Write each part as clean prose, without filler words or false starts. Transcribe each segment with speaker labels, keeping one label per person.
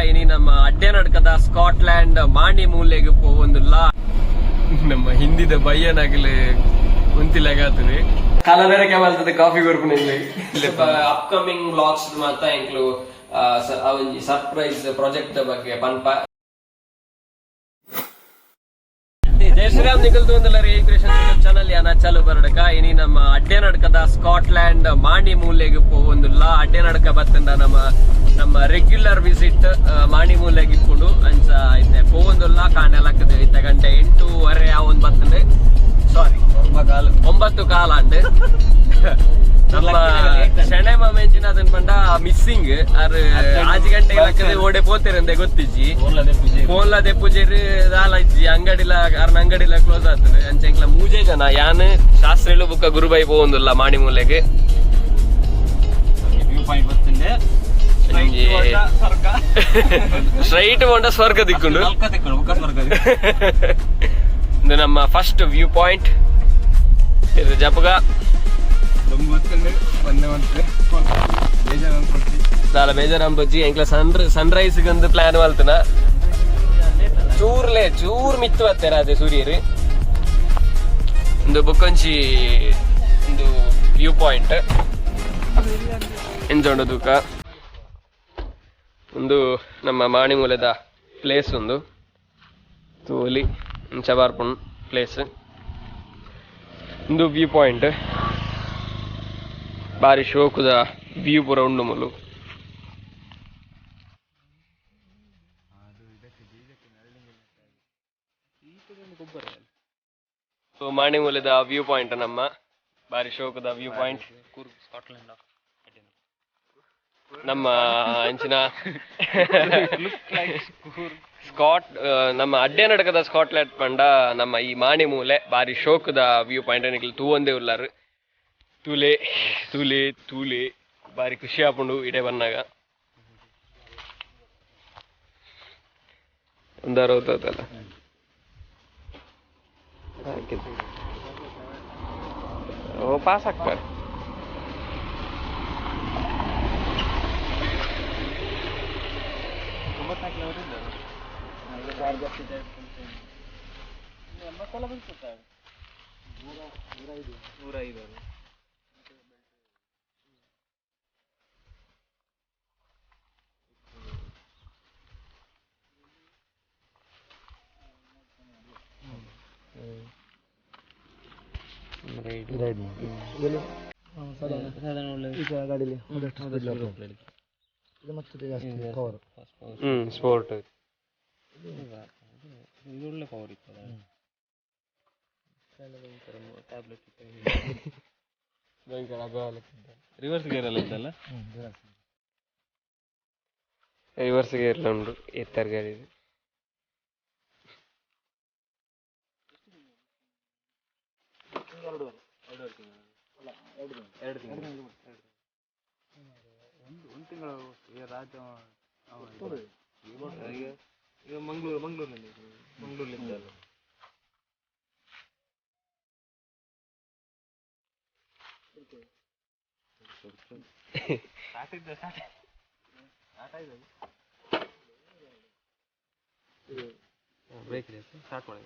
Speaker 1: ಇನಿ ನಮ್ಮ ಅಡ್ಡೆ ನಡ್ಕದ ಸ್ಕಾಟ್ಲ್ಯಾಂಡ್ ಮಾಣಿ ಮೂಲೆಗೆ ಪೋವೊಂದುಲ್ಲ. ನಮ್ಮ ಹಿಂದಿದ ಬಯ್ಯನಾಗಲಿ ಉಂತಿಲೆಗಾತದೆ ಕಲಬೆರಕೆ ಬಲ್ತದೆ ಕಾಫಿ ಕೊರ್ಪುನ. ಇಲ್ಲಿ ಅಪ್ಕಮಿಂಗ್ ಬ್ಲಾಗ್ಸ್ ಮಾತ ಎಂಕ್ಲು ಒಂಜಿ ಸರ್ಪ್ರೈಸ್ ಪ್ರಾಜೆಕ್ಟ್ ಬಗ್ಗೆ ಪನ್ಪ. ಜೈ ಶ್ರೀರಾಮ್. ನಿಖಲ್ ತೂಂದಲ ಕ್ರಿಯೇಷನ್ ಯೂಟ್ಯೂಬ್ ಚಾನಲ್. ಯಾನ ಚಾಲು ಬರಡಕ. ಇನಿ ನಮ್ಮ ಅಡ್ಡೆ ನಡ್ಕದ ಸ್ಕಾಟ್ಲ್ಯಾಂಡ್ ಮಾಣಿ ಮೂಲೆಗೆ ಪೋವೊಂದುಲ್ಲ. ಅಡ್ಡೆ ನಡ್ಕ ಬತ್ತಂಡ ನಮ್ಮ ನಮ್ಮ ರೆಗ್ಯುಲರ್ ವಿಸಿಟ್ ಮಾಣಿ ಮೂಲೆಗೆ ಇಪ್ಪುಂಡು. ಅಂಚ ಇತ್ತೆ ಪೋವೊಂದುಲ್ಲ. ಕಾಂಡೆ ಲಕ್ಕದು ಇತ್ತೆ ಗಂಟೆ 8:30 ಆವೊಂದು ಬತ್ತಂಡೆ, ಸಾರಿ, 9:15 ಆಂಡ್. ನಮ್ಮ ಶಣೆ ಮಾಮೆಂಚಿನ ಅದನ್ ಪಂಡ ಮಿಸ್ಸಿಂಗ್. ಅರ್ ಆಜಿ ಗಂಟೆ ಲಕ್ಕದೆ ಓಡೆ ಪೋತೆರಂದೆ ಗೊತ್ತಿಜ್ಜಿ. ಫೋನ್ಲ ದೆಪ್ಪುಜೆರ್, ದಾಲ ಇಜ್ಜಿ. ಅಂಗಡಿಲ ಅರ್ನ ಅಂಗಡಿಲ ಕ್ಲೋಸ್ ಆಗ್ತದೆ. ಅಂಚ ಎಂಕ್ಲ ಮೂಜೆ ಜನ, ಯಾನ್, ಶಾಸ್ತ್ರಿಲು ಬುಕ್ಕ ಗುರುಬೈ ಪೋವೊಂದುಲ್ಲ ಮಾಣಿ ಮೂಲೆಗೆ.
Speaker 2: ವ್ಯೂ ಪಾಯಿಂಟ್ ಬರ್ತಂಡೆ.
Speaker 1: ಸ್ಟ್ರೈಟ್ ಪೋಂಡ ಸ್ವರ್ಗ ದಿಕ್ಕುಂಡು.
Speaker 2: ನಲ್ಕ ತಿಕ್ಕುಂಡು, ಬುಕ್ಕ ಸ್ವರ್ಗ.
Speaker 1: ಇದು ನಮ್ಮ ಫಸ್ಟ್ ವ್ಯೂ ಪಾಯಿಂಟ್. ಇದು ಜಪಗ. ದಾಲ ಬೇಜಾರಂಬಜ್ಜಿ. ಎಂಕ್ಲ ಸನ್ ರೈಸ್ ಒಂದು ಪ್ಲಾನ್ ಮಲ್ತನ. ಚೂರ್ಲೆ ಚೂರ್ ಮಿತ್ತು ಬತ್ತೇರ ಅದೇ ಸೂರ್ಯರು. ಒಂದು ಬುಕ್ಕೊಂಚಿ ಒಂದು ವ್ಯೂ ಪಾಯಿಂಟ್ ಎಂಜೋಂಡ ತೂಕ. ಒಂದು ನಮ್ಮ ಮಾಣಿಮೂಲೆದ ಪ್ಲೇಸ್ ಒಂದು ತೂಲಿ ಇಂಚ ಬರ್ಪುನ್ ಪ್ಲೇಸ್. ಒಂದು ವ್ಯೂ ಪಾಯಿಂಟ್, ಬಾರಿ ಶೋಕುದ ವ್ಯೂ ಪೂರ ಉಂಡು ಮುಲು. ಸೊ ಮಾಣಿಮೂಲೆದ ವ್ಯೂ ಪಾಯಿಂಟ್ ನಮ್ಮ ಬಾರಿ ಶೋಕುದ ವ್ಯೂ ಪಾಯಿಂಟ್.
Speaker 2: ಸ್ಕಾಟ್ಲ್ಯಾಂಡ್.
Speaker 1: ನಮ್ಮ ಅಂಚಿನ ಸ್ಕಾಟ್ ನಮ್ಮ ಅಡ್ಡೆ ನಡಕದ ಸ್ಕಾಟ್ಲ್ಯಾಂಡ್ ಪಂಡ ನಮ್ಮ ಈ ಮಾಣಿಮೂಲೆ. ಬಾರಿ ಶೋಕುದ ವ್ಯೂ ಪಾಯಿಂಟ್. ನಿಕ್ಲು ತೂವೊಂದೇ ಉಲ್ಲಾರು. ತೂಲೆ ತೂಲೆ ತೂಲೆ, ಬಾರಿ ಖುಷಿ ಆಪುಂಡು ಇಡೆ ಬನ್ನಾಗ. ಒಂದಾರ ಹೋತಲ್ಲ. ಓ, ಪಾಸ್ ಹಾಕ್ತಾರೆ.
Speaker 3: ಈಗ ಗಾಡೀಲಿ ಇದು ಮತ್ತೆ ಜಾಸ್ತಿ ಪವರ್.
Speaker 1: ಸ್ಪೋರ್ಟ್.
Speaker 2: ಇದು ಒಳ್ಳೆ ಪವರ್ ಇತ್ತು. ಟ್ಯಾಬ್ಲೆಟ್ ರಿವರ್ಸ್ ಗೇರ್ ಎಲ್ಲ ಇತ್ತಲ್ಲ.
Speaker 1: ರಿವರ್ಸ್ ಗೇರ್ ಉಂಟು ಎತ್ತರ್ ಗಾಡಿ.
Speaker 2: 2 ತಿಂಗಳು, ಒಂದು ತಿಂಗಳು ರಾಜ. ಈಗ ಈಗ ಮಂಗಳೂರು ಮಂಗಳೂರಿನಲ್ಲಿ ಮಂಗಳೂರಲ್ಲಿ ಸ್ಟಾರ್ಟ್ ಇದ್ದ, ಸ್ಟಾರ್ಟ್ ಸ್ಟಾರ್ಟ್ ಆಯ್ತು. ಬ್ರೇಕ್ ಇದೆ, ಸ್ಟಾರ್ಟ್ ಮಾಡಿ.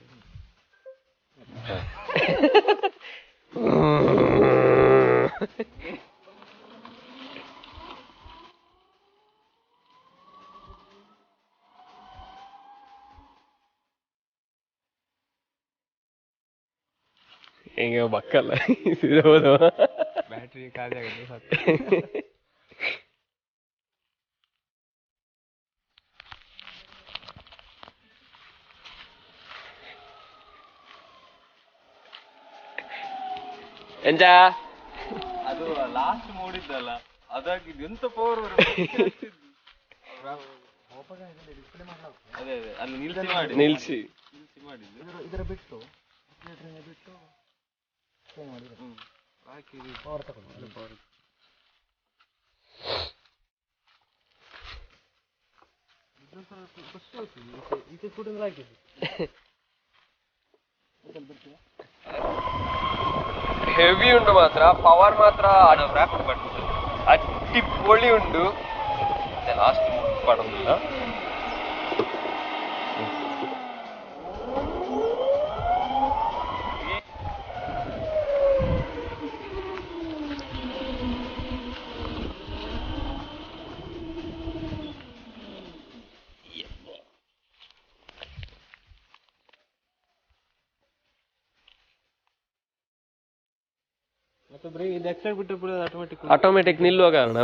Speaker 1: ಹೆಂಗೆ ಬಕ್ಕಲ್ಲ ಹೌದು.
Speaker 2: ಬ್ಯಾಟ್ರಿ ಖಾಲಿ ಆಗುತ್ತೆ ಸಾಕು.
Speaker 1: ಎಂಜ.
Speaker 2: ಅದು ಲಾಸ್ಟ್ ಮೂಡಿದ್ದಲ್ಲ, ಅದಾಗಿ ಎಂತ ಪವರ್. ಅದೇ ಅದೇ, ಅಲ್ಲಿ ನಿಲ್ಸಿ ಮಾಡಿ.
Speaker 1: ನಿಲ್ಸಿ.
Speaker 2: ನಿಲ್ಸಿ ಮಾಡಿದ್ದು.
Speaker 3: ಇದರ ಬಿಟ್ಟು ಬಿಟ್ಟು ಮಾಡಿದ್ರೆ ಪವರ್ ತಗೊಂಡು
Speaker 2: ಪವರ್.
Speaker 1: ಹೆವಿ ಉಂಟು ಮಾತ್ರ, ಪವರ್ ಮಾತ್ರ ಅಟ್ಟಿ ಪೊಳಿ ಉಂಟು. ಇತ್ತೆ ಲಾಸ್ಟ್ ಪಾಡೊಂದಿಲ್ಲ.
Speaker 2: ಮತ್ತೆ ಬ್ರೇಕ್ ಇದು ಎಕ್ಸೈಡ್ ಬಿಟ್ಟರೆ ಕೂಡ ಆಟೋಮೆಟಿಕ್.
Speaker 1: ಆಟೋಮೆಟಿಕ್ ನಿಲ್ಲುವ ಕಾರಣ.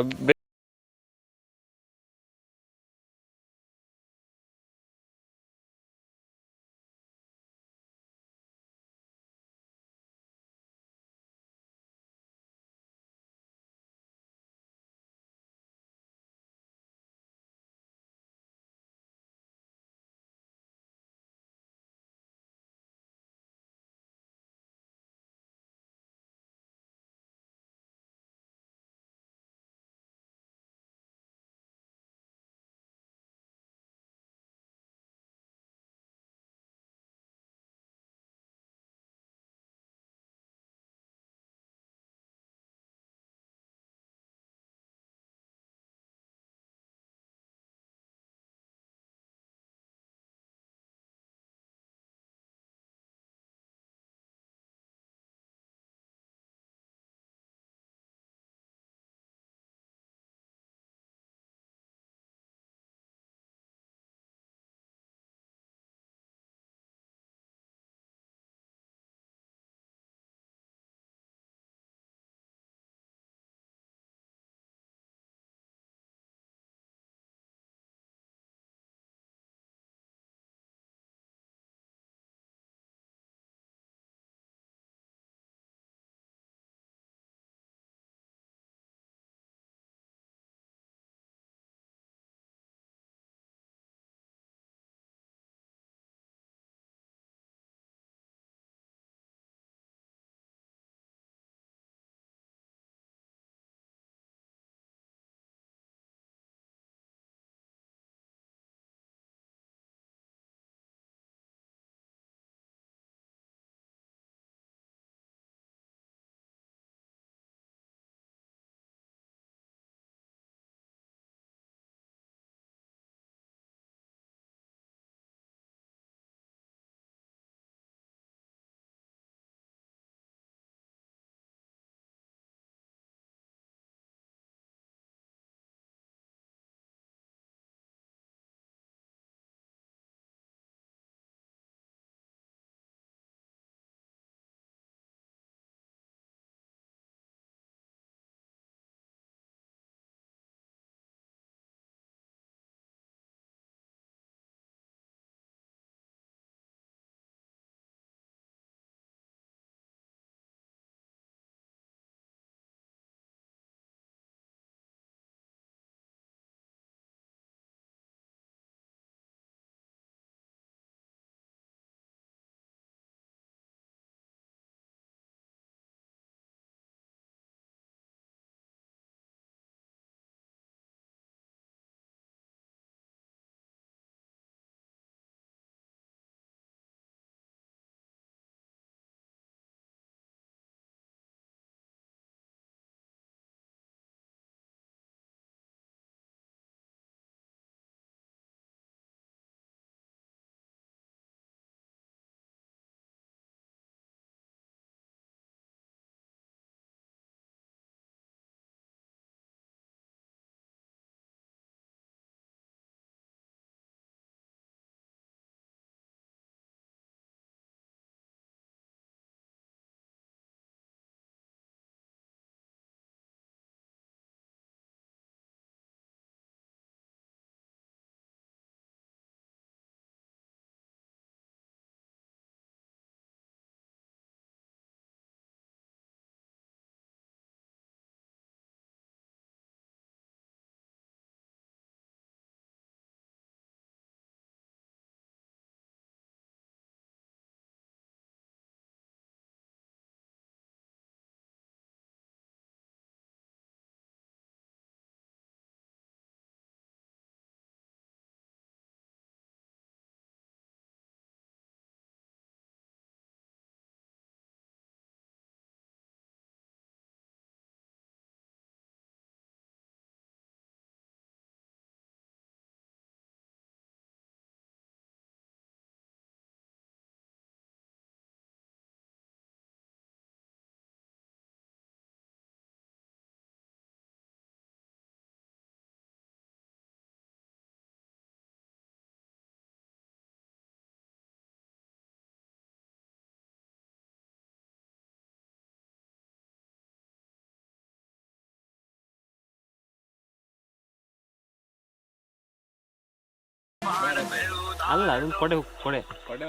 Speaker 2: ಅಲ್ಲ, ಅದೊಂದು ಕೊಡೆ ಕೊಡೆ.
Speaker 4: ಕೊಡೆ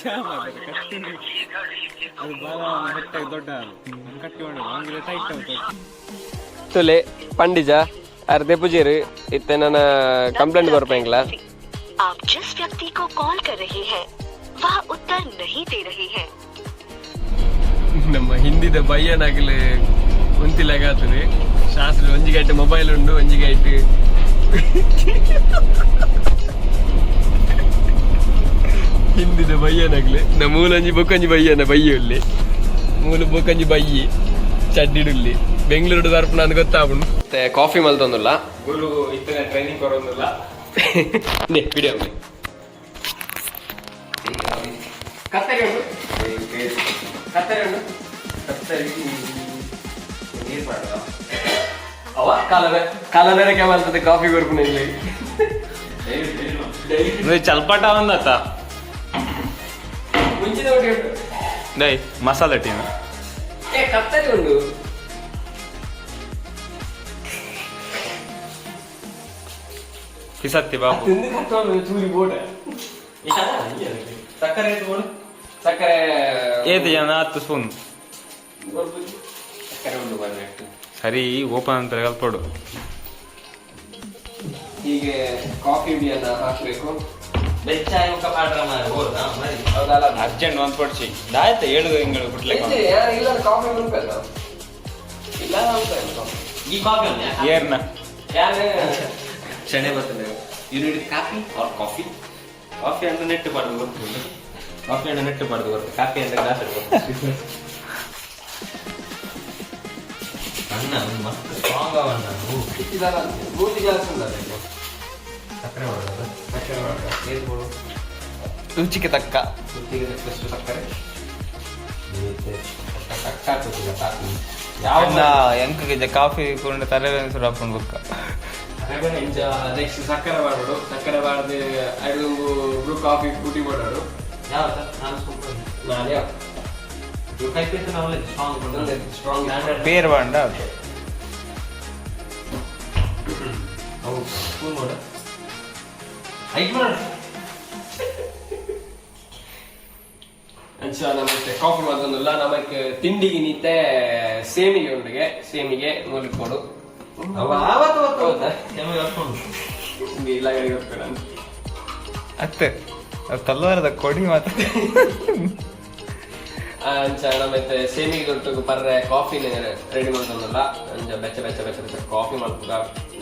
Speaker 4: ಜಾಮ್ ಅದು ಅದು ಬಾಲ ಹೊಟ್ಟೆ ದೊಡ್ಡ ಅದು ಕಟ್ಟಿ ಮಾಡೋದು ಹಂಗಿದ್ರೆ ಟೈಟ್ ಆಗುತ್ತೆ.
Speaker 1: ತುಲೆ ಪಂಡಿಜ ಅರ್ಧೆ ಪೂಜೇರು ಇತ್ತೆ ನನ್ನ ಕಂಪ್ಲೇಂಟ್ ಬರ್ಪೇಂಗ್ಲ.
Speaker 5: आप जिस व्यक्ति को कॉल कर रहे हैं वह उत्तर नहीं दे रहे हैं।
Speaker 1: ನಮ್ಮ ಹಿಂದಿದ ಬಯ್ಯನಾಗಲಿ ಉಂತಿಲಾಗತ್ತದೆ. ಶಾಸ್ತ್ರ ಒಂಜಿ ಗಂಟೆ ಮೊಬೈಲ್ ಉಂಡು, ಒಂಜಿ ಗಂಟೆ ಹಿಂದಿದ ಬಯ್ಯನಾಗ್ಲಿ. ನಮ್ಮ ಮೂಲೊಂಜಿ ಬೊಕ್ಕೊಂಜಿ ಬಯ್ಯನ ಬಯ್ಯುಲ್ಲಿ ಮೂಲು ಬೊಕ್ಕೊಂಜಿ ಬಯ್ಯಿ ಚಡ್ಡಿಡುಲ್ಲಿ ಬೆಂಗಳೂರು ಬರ್ಪುನ ಅಂತ ಗೊತ್ತಾಪುಂಡು. ಮತ್ತೆ ಕಾಫಿ ಮಲ್ತೊಂದುಲ್ಲ.
Speaker 4: ಗುರು ಇತ್ತನೆ ಟ್ರೈನಿಂಗ್ ಕೊಡೋದಿಲ್ಲ.
Speaker 1: ವಿಡಿಯೋ ಕತ್ತರಿ ಉಂಟು, ಕತ್ತರಿ ಉಂಟು, ಕತ್ತರಿ. ನೀರು ಮಾಡುವ ಅವ ಕಾಲ ಕಾಲ ಬೇರೆ ಮಾಡ್ತದೆ. ಕಾಫಿ ಕೊರ್ಪುನ ಇಲ್ಲಿ.
Speaker 4: ಚಲ್ಪಾಟ ಒಂದತ್ತ.
Speaker 1: ಮುಂಚಿನ ಒಟ್ಟಿಗೆ ಉಂಟು.
Speaker 4: ಡೈ ಮಸಾಲೆ ಟೀಮ್.
Speaker 1: ಏ, ಕತ್ತರಿ ಉಂಟು.
Speaker 4: ಪಿಸತ್ತಿ ಬಾಬು.
Speaker 1: ತಿಂದು ಕಟ್ಟೋದು ಚೂರಿ ಬೋಟ.
Speaker 2: ಸಕ್ಕರೆ ಎತ್ಕೊಂಡು.
Speaker 1: ಸಕ್ಕರೆ.
Speaker 4: ಏತ್ ಜನ? 10 ಸ್ಪೂನ್.
Speaker 1: ಸಕ್ಕರೆ ಉಂಟು ಬರ್ಬೇಕು.
Speaker 4: ಸರಿ, ಓಪನ್ ಅಂತ ಕಲ್ಪಡು.
Speaker 1: ಹೀಗೆ ಕಾಫಿ ಹುಡಿಯನ್ನ ಹಾಕಬೇಕು.
Speaker 2: ಬೆಚ್ಚ ಮುಖ ಪಾಡ್ರ ಹೋದ ಮರಿ.
Speaker 1: ಹೌದಲ್ಲ?
Speaker 4: ಅರ್ಜೆಂಟ್ ಒಂದು ಪಡ್ಸಿ ಆಯ್ತಾ? 7 ತಿಂಗಳು ಬಿಟ್ಲೆ.
Speaker 1: ಇಜ್ಜಿ, ಯಾರು ಇಲ್ಲ, ಕಾಫಿ ಉಂಟಲ್ಲ, ಇಲ್ಲ ಉಂಟಲ್ಲ ಕಾಫಿ.
Speaker 2: ಈ ಕಾಫಿ ಒಂದೇ.
Speaker 4: ಏರ್ನ.
Speaker 1: ಯಾರು?
Speaker 2: ಶಣೆ ಬರ್ತದೆ. You need coffee or coffee? Coffee ಅಂದ್ರೆ ನೆಟ್ಟು ಪಾಡ್ದು ಗೊತ್ತು. ಕಾಫಿ ಅಂದ್ರೆ ನೆಟ್ಟು ಪಾಡ್ದು ಗೊತ್ತು. ಕಾಫಿ ಅಂದ್ರೆ ಗ್ಲಾಸ್ ಗೊತ್ತು. ಅಣ್ಣ ಒಂದು ಮಸ್ತ್ ಸ್ಟ್ರಾಂಗ್ ಅವಣ್ಣ.
Speaker 1: ಇದಲ್ಲ, ಬೂದಿ ಜಾಸ್ತಿ ಉಂಟಲ್ಲ ಇದು.
Speaker 2: ಸಕ್ಕರೆ ಮಾಡೋದು.
Speaker 1: ಸಕ್ಕರೆ ಮಾಡ್ತಾರೆ.
Speaker 2: ಏನ್ ಕೊಡು?
Speaker 4: ರುಚಿಗೆ ತಕ್ಕ.
Speaker 2: ರುಚಿಗೆ ತಕ್ಕಷ್ಟು ಸಕ್ಕರೆ. ತಕ್ಕ ಹಾಕುದಿಲ್ಲ ಕಾಫಿ.
Speaker 4: ಯಾವ ಎಂಕ ಕಾಫಿ ಕೊಂಡು ತಲೆ ಸುಡಾಪುಂಡು ಬುಕ್ಕ.
Speaker 1: ಇಂಚ ನೆಕ್ಸ್ಟ್ ಸಕ್ಕರೆ ಮಾಡೋಡು. ಸಕ್ಕರೆ ಮಾಡದೆ ಐದು ಬ್ರೂ ಕಾಫಿ ಪೂಟಿ ಮಾಡೋಡು.
Speaker 2: ಯಾವ ನಾನು ಸ್ಪೂನ್?
Speaker 1: ನಾನು ಯಾವ
Speaker 2: ಸ್ಟ್ರಾಂಗ್.
Speaker 1: ಸ್ಟ್ರಾಂಗ್.
Speaker 4: ಪೇರ್ ಬಾಂಡ.
Speaker 2: ಅವು ಸ್ಪೂನ್ ಮಾಡು, ಐಕ್ ಮಾಡು.
Speaker 1: ಅಂಚ ನಮಗೆ ಕಾಫಿ ಮಾಡೋದಿಲ್ಲ. ನಮಗೆ ತಿಂಡಿಗೆ ನೀತೆ ಸೇಮಿಗೆ ಉಂಡಿಗೆ ಸೇಮಿಗೆ ಮೂಲಿ ಕೊಡು. ಹೌದಾ? ಇಲ್ಲ, ಗಡಿ ಹೋಗ್ಬೇಡ.
Speaker 4: ಅತ್ತೆ ಅದು ತಲ್ಲವಾರದ ಕೊಡಿ ಮಾತ್ರ.
Speaker 1: ಅಂಚ ನಮ್ಮತ್ತೆ ಸೇಮಿಗೆ ದೊಡ್ಡ ಪರ್ರೆ ಕಾಫಿನ ರೆಡಿ ಮಾಡ್ತಂದಲ್ಲ. ಅಂಚ ಬೆಚ್ಚ ಬೆಚ್ಚ ಬೆಚ್ಚ ಬೆಚ್ಚ ಕಾಫಿ ಮಾಡ್ತದ.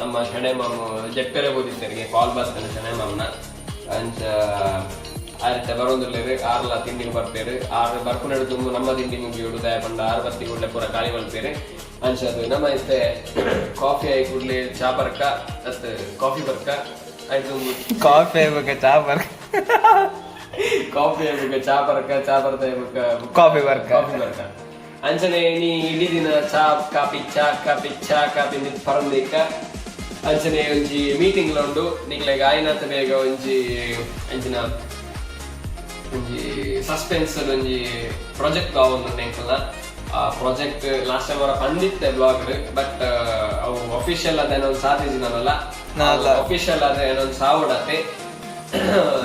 Speaker 1: ನಮ್ಮ ಶಣೆ ಮಾಮ ಜಟ್ಟರೆ ಬೋದಿತ್ತರಿಗೆ ಕಾಲ್ ಬರ್ತೇನೆ ಶಣೆ ಮಾಮನ. ಅಂಚ ಆರತ್ತೆ ಬರೋದಿಲ್ಲ, ಆರ್ಲ ತಿಂಡಿಗೆ ಬರ್ತೇವೆ. ಆರು ಬರ್ಪುನಡು ತುಂಬ ನಮ್ಮ ತಿಂಡಿ ಮುಗಿಯೋಡು ದಯ ಪಂಡ ಆರು ಬತ್ತಿ ಕೂಡಲೇ ಪೂರ ಖಾಲಿ ಮಲ್ಪೇರು. ಅಂಚ ಅದು ನಮ್ಮ ಇತ್ತೆ ಕಾಫಿ ಆಯಿ ಕೂಡಲೇ ಚಾ ಬರ್ಕ ಅತ್ ಕಾಫಿ ಬರ್ಕ ಆಯ್ತು.
Speaker 4: ಕಾಫಿ ಆಗ್ಬೇಕ, ಚಾ ಬರ್ಕ?
Speaker 1: ಕಾಫಿ ಆಗ್ಬೇಕ, ಚಾ ಬರ್ಕ, ಚಾ ಬರ್ತಾ ಆಗ್ಬೇಕ.
Speaker 4: ಕಾಫಿ ಬರ್ಕ.
Speaker 1: ಕಾಫಿ ಬರ್ಕ. ಅಂಚನೆ ನೀ ಇಡೀ ದಿನ ಚಾ ಕಾಫಿ, ಚಾ ಕಾಫಿ, ಚಾ ಕಾಫಿ ನಿತ್ ಪರಂದಿಕ್ಕ. ಅಂಚನೆ ಒಂಜಿ ಮೀಟಿಂಗ್ ಉಂಡು ನಿಕ್ಲೆಗ್ ಆಯ್ನಾತ ಬೇಗ ಒಂಜಿ ಅಂಚಿನ ಒಂಜಿ ಸಸ್ಪೆನ್ಸ್ ಒಂಜಿ ಪ್ರಾಜೆಕ್ಟ್ ಆವೊಂದು ಎಂಕಲ್ನ. ಆ ಪ್ರಾಜೆಕ್ಟ್ ಲಾಸ್ಟ್ ಟೈಮ್ ಅವರ ಬಂದಿತ್ತೆ ಬ್ಲಾಗ್, ಬಟ್ ಅವು ಅಫಿಷಿಯಲ್ ಅದೇನೋ ಒಂದು ಸಾಧಿಸಿದನಲ್ಲ.
Speaker 4: ನಾಲ್ಲ.
Speaker 1: ಅಫಿಷಿಯಲ್ ಅದ ಏನೋ ಒಂದು ಸಾವುಡತೆ.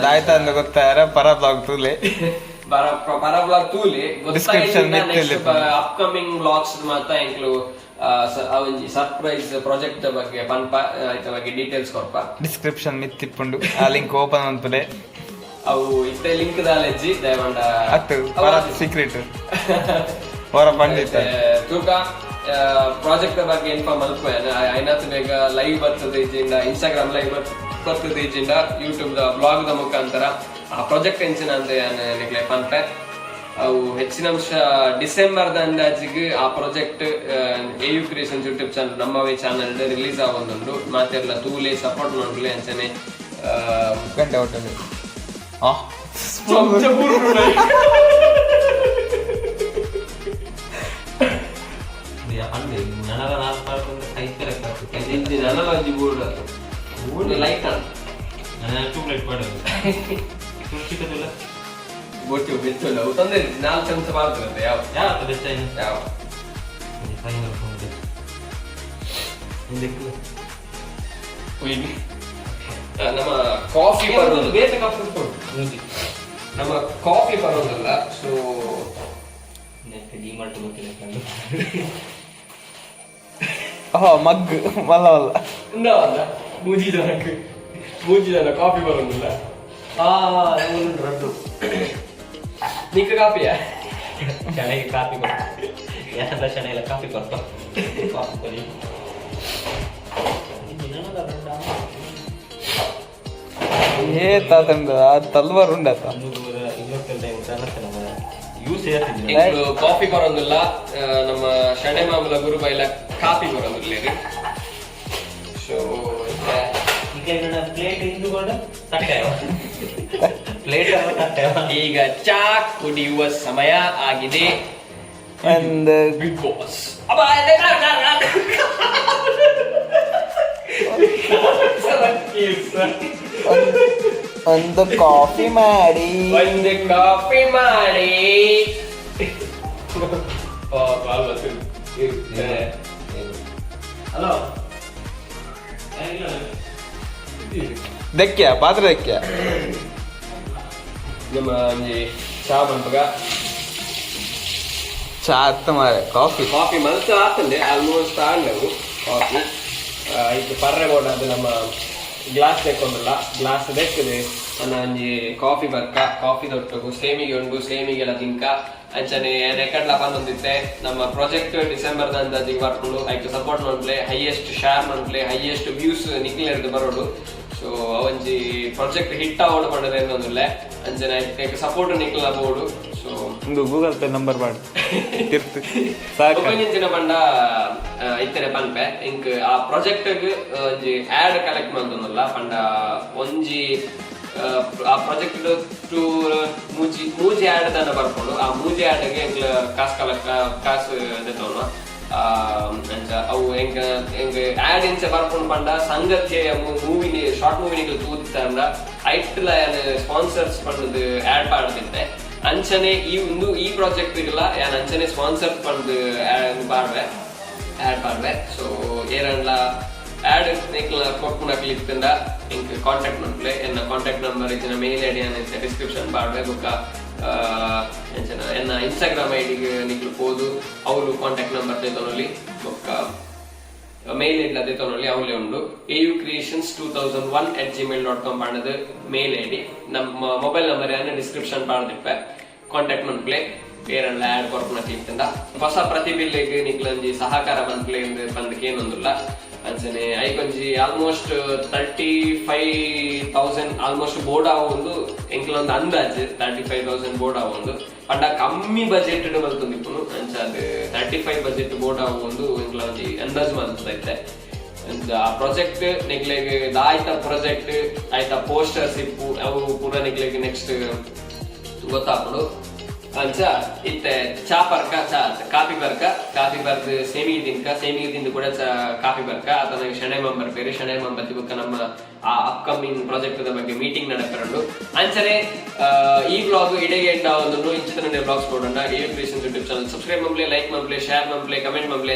Speaker 4: ದಾಯ್ತ ಅಂದ ಗೊತ್ತಾರ ಪರ ಬ್ಲಾಗ್ ತೂಲೆ.
Speaker 1: ಬರ ಪರ ಬ್ಲಾಗ್ ತೂಲಿ.
Speaker 4: Description ಮಿತ್ತಲ್ಲಿ.
Speaker 1: ಅಪ್ಕಮಿಂಗ್ ಬ್ಲಾಗ್ಸ್ ಮಾತ ಎಂಕ್ಲು ಆ ಒಂಜಿ ಸರ್ಪ್ರೈಸ್ ಪ್ರಾಜೆಕ್ಟ್ ಬಗ್ಗೆ ಪನ್ಪ, ಐತ ಬಗ್ಗೆ ಡೀಟೇಲ್ಸ್ ಕೊರ್ಪ.
Speaker 4: ಡಿಸ್ಕ್ರಿಪ್ಷನ್ ಮಿತ್ತಿಪ್ಪುಂಡು, ಆ ಲಿಂಕ್ ಓಪನ್ ಅನ್ಪಲೆ.
Speaker 1: ಅವು ಇತ್ತೆ ಲಿಂಕ್ ದಾಲೆಜ್ಜಿ ದಯವಂಡ.
Speaker 4: ಅತ್ತು ಪರ ಸೀಕ್ರೆಟ್ ಹೊರ ಪಂಡಿತ.
Speaker 1: ತೂಕ ಪ್ರಾಜೆಕ್ಟ್ ಬಗ್ಗೆ ಇನ್ಫಾರ್ಮ್ ಮಲ್ಪ. ಐನಾತ್ ಬೇಗ ಲೈವ್ ಬರ್ತದೆ ಇಜ್ಜಿಂಡ ಇನ್ಸ್ಟಾಗ್ರಾಮ್ ಲೈವ್ ಬರ್ತದೆ ಇಜ್ಜಿಂಡ ಯೂಟ್ಯೂಬ್ the blog the ಮುಖಾಂತರ ಆ ಪ್ರಾಜೆಕ್ಟ್ ಎಂಚಿನ ಅಂತ ನಿಕ್ಲೆ ಪನ್ಪೆ. ಅವು ಹೆಚ್ಚಿನ ಅಂಶ ಡಿಸೆಂಬರ್ the ಅಂದಾಜಿಗೆ ಆ project AU creations YouTube channel ನಮ್ಮವೇ channel release ಆವೊಂದುಂಡು. ಮಾತೆರ್ಲ ತೂಲೆ, ಸಪೋರ್ಟ್ ಮಾಡ್ಲಿ ಅಂಚನೆ.
Speaker 4: ಗಂಟೆ ಹೋಟೆಲ್ ಆ.
Speaker 1: ಚಮಚ ಬೂರ್ಡು.
Speaker 2: ನನಗ ನಾಲ್ಕು ಪಾಡ್ಕೊಂಡು ಕೈ ಕರೆಕ್ಟ್ ಆಗ್ತದೆ.
Speaker 1: ಇಂಜಿ ನನಲ ಒಂಜಿ ಬೂರ್ಡು ಬೂರ್ಡು ಲೈಟ್ ಅಣ್ಣ.
Speaker 2: ನನ್ನ ಟ್ಯೂಬ್ಲೈಟ್ ಮಾಡೋದು ಚಿಕ್ಕದಿಲ್ಲ.
Speaker 1: ಗೊತ್ತು ಬೆಚ್ಚುಂಡು. ಅವು ತೊಂದರೆ ಇಲ್ಲ. ನಾಲ್ಕು ಚಮಚ ಮಾಡ್ತದಂತೆ ಯಾವ
Speaker 2: ಯಾವ ಬೆಚ್ಚ?
Speaker 1: ಯಾವ
Speaker 2: ಫೈನಲ್ ಫೋನ್.
Speaker 1: ಉಯ್ಯಿ. ನಮ್ಮ ಕಾಫಿ ಬರೋದು.
Speaker 2: ಬೇತೆ ಕಾಫಿ ಕೊಡು ಮೂಜಿ.
Speaker 1: ನಮ್ಮ ಕಾಫಿ ಬರೋದಿಲ್ಲ, ಸೊ
Speaker 2: ನೆಟ್ ಡಿ ಮಾರ್ಟ್ ಗೊತ್ತಿಲ್ಲ ಕಂಡು.
Speaker 6: ಓ ಮಗ್ ಮಲ್ಲ ಮಲ್ಲ.
Speaker 1: ಇಂದವಲ್ಲ, ಮೂಜಿ ಜನಕ್ಕೆ, ಮೂಜಿ ಜನ ಕಾಫಿ ಬರೋದಿಲ್ಲ.
Speaker 2: ಆ ರಡ್ಡು.
Speaker 1: ನಿಕ್ಕ ಕಾಫಿಯಾ?
Speaker 2: ಚೆನ್ನಾಗಿ ಕಾಫಿ ಕೊಡು. ಯಾಕಂದ್ರೆ ಚೆನ್ನಾಗಿಲ್ಲ ಇಲ್ಲ, ಕಾಫಿ ಕೊಡ್ತಾ, ಕಾಫಿ ಕೊಡಿ.
Speaker 6: ಏ ತಾತಂಡ ತಲ್ವಾರ್ ಉಂಡತ.
Speaker 2: ಯೂಸ್ ಹೇಳ್ತಿದ್ದೀನಿ.
Speaker 1: ಎಂಕ್ಲು ಕಾಫಿ ಬರೋದಿಲ್ಲ. ನಮ್ಮ ಶಣೆ ಮಾಮೂಲ ಗುರು ಬೈಲ ಕಾಫಿ ಬರೋದಿಲ್ಲ. ಸೊ
Speaker 2: ಈಗ ನನ್ನ ಪ್ಲೇಟ್ ಹಿಂದುಕೊಂಡು ತಟ್ಟೆ, ಪ್ಲೇಟ್ ತಟ್ಟೆ.
Speaker 1: ಈಗ ಚಾ ಕುಡಿಯುವ ಸಮಯ ಆಗಿದೆ.
Speaker 6: ಅಂಡ್
Speaker 1: ಬಿಗ್ ಬಾಸ್.
Speaker 6: ಒಂದು ಕಾಫಿ ಮಾಡಿ.
Speaker 1: ಒಂದು ಕಾಫಿ ಮಾಡಿ. ಓ, ಬಾಲ್ ಬಂತು.
Speaker 2: ಹಲೋ.
Speaker 6: ದಕ್ಕ್ಯ ಪಾತ್ರೆ ದಕ್ಕ್ಯ.
Speaker 1: ನಮ್ಮ ಒಂಜಿ ಚಾ ಮನ್ಪಗ.
Speaker 6: ಚಾ ಅತ್ತ ಮಾರೆ, ಕಾಫಿ.
Speaker 1: ಕಾಫಿ ಮಲ್ತ ಆತಂದೆ, ಆಲ್ಮೋಸ್ಟ್ ಆಂಡವು ಕಾಫಿ. ಇದು ಪರ್ರೆ ಬೋಡಾದ ನಮ್ಮ ಗ್ಲಾಸ್ ತೆಕ್ಕೊಂಡಲ್ಲ, ಗ್ಲಾಸ್ ದೆಕ್ಕದು ನನ್ನ ಒಂಜಿ ಕಾಫಿ ಬರ್ಕ. ಕಾಫಿ ದೊಟ್ಟಗು ಸೇಮಿಗೆ ಉಂಡು, ಸೇಮಿಗೆಲ್ಲ ತಿಂಕ. ಅಂಚನೆ ರೆಕಾರ್ಡ್ಲ ಪನ್ನೊಂದಿತ್ತೆ. ನಮ್ಮ ಪ್ರಾಜೆಕ್ಟ್ ಡಿಸೆಂಬರ್ ಅಂದಾಜಿಗೆ ಬರ್ಕೊಂಡು ಐಕ್ ಸಪೋರ್ಟ್ ಮನ್ಪ್ಲೆ, ಹೈಯೆಸ್ಟ್ ಶೇರ್ ಮನ್ಪ್ಲೆ, ಹೈಯೆಸ್ಟ್ ವ್ಯೂಸ್ ನಿಕ್ಲೆರ್ದು ಬರೋಡು. ಸೊ ಅವಂಜಿ ಪ್ರಾಜೆಕ್ಟ್ ಹಿಟ್ ಆವೋಡು ಪಂಡದ ಏನೊಂದುಲ್ಲೆ. ಅಂಚನೆ ಐಕ್ ಸಪೋರ್ಟ್ ನಿಕ್ಲ ಬೋಡು. ಸೊ
Speaker 6: ಒಂದು ಗೂಗಲ್ ಪೇ ನಂಬರ್ ಮಾಡಿ ತಿರ್ತು ಸಾಕ.
Speaker 1: ಒಪ್ಪಂಜಿನ ಪಂಡ ಇತ್ತನೆ ಪನ್ಪೆ, ಇಂಕ್ ಆ ಪ್ರಾಜೆಕ್ಟ್ ಒಂಜಿ ಆಡ್ ಕಲೆಕ್ಟ್ ಮಲ್ತೊಂದುಲ್ಲ. ಪಂಡ ಒಂಜಿ ಆ ಪ್ರಾಜೆಕ್ಟ್ ಟು ಮೂಜಿ ಮೂಜಿ ಆಡ್ ದಾನ ಬರ್ಪುಂಡು. ಆ ಮೂಜಿ ಆಡ್ಗೆ ಎಂಕ್ಲ ಕಾಸು ಕಲೆಕ್ಟ್, ಕಾಸು ದೆತೊನ್ನ. ಅಂಚ ಅವು ಎಂಕ್ ಎಂಕ್ ಆಡ್ ಇಂಚ ಬರ್ಪುಂಡು ಪಂಡ, ಸಂಗತಿಯ ಮೂವಿ, ಶಾರ್ಟ್ ಮೂವಿ ನಿಕ್ಲು ತೂದಿತ್ತಂಡ ಐಟ್ಲ ಯಾನ್ ಸ್ಪಾನ್ಸರ್ಸ್ ಪಂಡದು ಆಡ್ ಪಾಡ್ದಿತ್ತೆ. ಅಂಚನೆ ಈ ಒಂದು ಈ ಪ್ರಾಜೆಕ್ಟ್ ಇಲ್ಲ, ಯಾನ್ ಅಂಚನೆ ಸ್ಪಾನ್ಸರ್ ಪಂದ್ ಪಾಡ್ವೆ, ಆಡ್ ಪಾಡ್ವೆ. ಸೊ ಏರನ್ಲ ಆಡ್ ನಿಕ್ಲ ಕೊರ್ಪುನಕ್ಲ್ ಇತ್ತಂಡ ಎಂಕ್ ಕಾಂಟ್ಯಾಕ್ಟ್ ಮನ್ಪುಲೆ. ಎನ್ನ ಕಾಂಟ್ಯಾಕ್ಟ್ ನಂಬರ್ ಇಜ್ಜಿನ ಮೇಲ್ ಐಡಿ ಅನ್ನ ಡಿಸ್ಕ್ರಿಪ್ಷನ್ ಪಾಡ್ವೆ. ಬೊಕ್ಕ ಎಂಚನ ಎನ್ನ ಇನ್ಸ್ಟಾಗ್ರಾಮ್ ಐಡಿಗೆ ನಿಕ್ಲು ಪೋದು ಅವ್ಲು ಕಾಂಟ್ಯಾಕ್ಟ್ ನಂಬರ್ ದೆತೊನೊಲಿ. ಬೊಕ್ಕ ಮೇಲ್ ಐಡಿ ದೆತೊನೊಲಿ, ಅವಲೇ ಉಂಡು. aucreations2001@gmail.com ಪಂಡದು ಮೇಲ್ ಐಡಿ. ನಮ್ಮ ಮೊಬೈಲ್ ನಂಬರ್ ಯಾನ ಡಿಸ್ಕ್ರಿಪ್ಷನ್ ಪಾಡ್ದಿಪ್ಪೆ, ಕಾಂಟ್ಯಾಕ್ಟ್ ಮನ್ಪ್ಲೆ ಬೇರೆಲ್ಲ ಆಡ್ ಕೊರ್ಪುನ ಇತ್ತಂಡ. ಹೊಸ ಪ್ರತಿಬಿಲ್ಲೆಗ್ ನಿಕ್ಲೊಂಜಿ ಸಹಕಾರ ಮನ್ಪ್ಲೆ ಪಂದ್ ಕೇನೊಂದುಲ್ಲ. ಅಂಚನೆ ಐಕೊಂಜಿ ಆಲ್ಮೋಸ್ಟ್ 35,000 ಆಲ್ಮೋಸ್ಟ್ ಬೋರ್ಡ್ ಆವೊಂದು. ಎಂಕ್ಲೊಂದು ಅಂದಾಜು 35,000 ಬೋರ್ಡ್ ಆವೊಂದು. ಪಂಡ ಕಮ್ಮಿ ಬಜೆಟ್ ಮಲ್ತೊಂದಿಪ್ಪುನು. ಅಂಚ ಅದು 35 ಬಜೆಟ್ ಬೋರ್ಡ್ ಆವೊಂದು ಎಂಕ್ಲೊಂಜಿ ಅಂದಾಜು ಮಲ್ತದೈತೆ. ಅಂಚ ಆ ಪ್ರಾಜೆಕ್ಟ್ ನಿಕ್ಲೆಗ್ ದಾಯ್ತ ಪ್ರಾಜೆಕ್ಟ್ ಆಯ್ತಾ, ಪೋಸ್ಟರ್ಸ್ ಇಪ್ಪು, ಅವು ಪೂರ ನಿಕ್ಲೆಗ್ ನೆಕ್ಸ್ಟ್ ಗೊತ್ತಾಪುಂಡು. ಅಂಚ ಇತ್ತೆ ಚಾ ಪರ್ಕ, ಚಾ ಕಾಫಿ ಬರ್ಕ. ಕಾಫಿ ಬರ್ದು ಸೇಮಿಗೆ ತಿನ್ಕ. ಸೇಮಿಗೆ ತಿಂದು ಕೂಡ ಚಾ ಕಾಫಿ ಬರ್ಕ. ಅದನ್ನ ಶಣೆ ಮಂಬರ್ ಬೇರೆ ಶಣೆ ಮಂಬತ್ತಿ ಬೊಕ್ಕ ನಮ್ಮ ಆ ಅಪ್ಕಮಿಂಗ್ ಪ್ರಾಜೆಕ್ಟ್ ಬಗ್ಗೆ ಮೀಟಿಂಗ್ ನಡಪರುಂಡು. ಅಂಚನೆ ಈ ವ್ಲಾಗ್ ಇಡೆಗೆ ಎಂಡ್ ಆವೊಂದುಂಡು. ಇಂಚಿನ ವ್ಲಾಗ್ಸ್ ನೋಡೋಣ. A creations YouTube channel subscribe ಮನ್ಪ್ಲೆ, ಲೈಕ್ ಮನ್ಪ್ಲೆ, ಶೇರ್ ಮನ್ಪ್ಲೆ, ಕಮೆಂಟ್ ಮನ್ಪ್ಲೆ.